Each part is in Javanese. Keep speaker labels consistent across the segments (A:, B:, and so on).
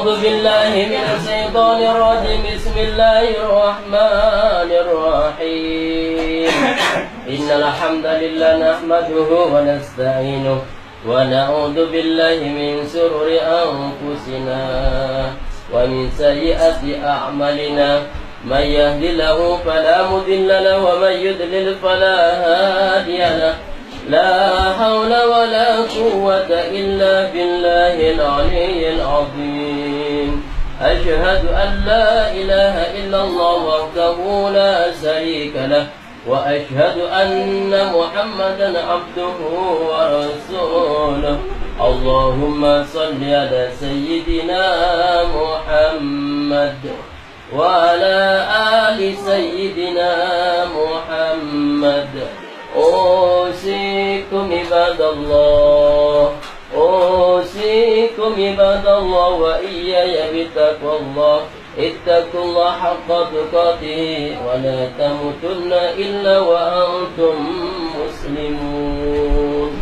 A: أعوذ بالله من الشيطان الرجيم. بسم الله الرحمن الرحيم. إن الحمد لله نحمده ونستعينه ونعوذ بالله من شرور أنفسنا ومن سيئات أعمالنا. من يهد له فلا مضل له ومن يضلل فلا هادي له. لا حول ولا قوة إلا بالله العلي العظيم. أشهد أن لا إله إلا الله وحده لا شريك له وأشهد أن محمدا عبده ورسوله. اللهم صل على سيدنا محمد وعلى آل سيدنا محمد. أوصيكم عباد الله، أوصيكم عباد الله وإياي بتقوى الله. اتقوا الله حق تقاته ولا تموتن إلا وأنتم مسلمون.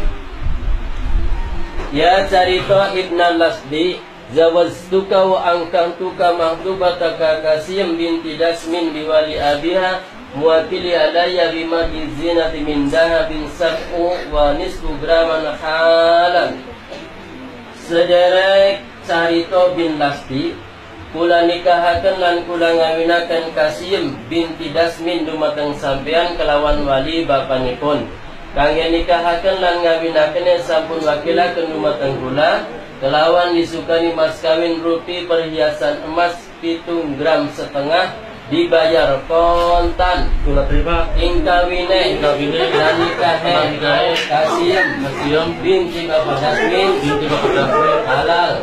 A: يا Carita ibn Lasdi, zawaztuka wa angkantuka mahdubataka Kasiyam binti Dasmin biwali abiha muwakili alayya bima zinati min dahabin sab'u wa nisfu graman halan. Sederek Carita bin Lasdi, kula nikahaken lan kula ngawinaken Kasiyam binti Dasmin dumateng sampeyan kelawan wali bapanipun. Kangge nikahaken lan ngawinaken sampun wakilaken dumateng kula kelawan disukani mas kawin rupi perhiasan emas 7,5 gram dibayar kontan.
B: Kula terima
A: ing kawine lan nikahe Kasiyam binti Bapak Dasmin halal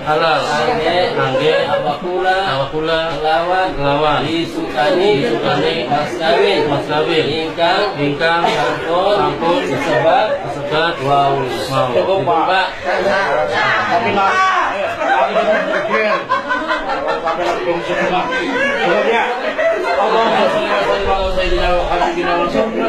A: angge awak kula kelawan disukani mas kawin ingkang sampun disebat wau.
B: Cukup Pak. Tapi nak ya. Allahumma sholli wa sallim ala sayyidina wa habibina Rasulillah.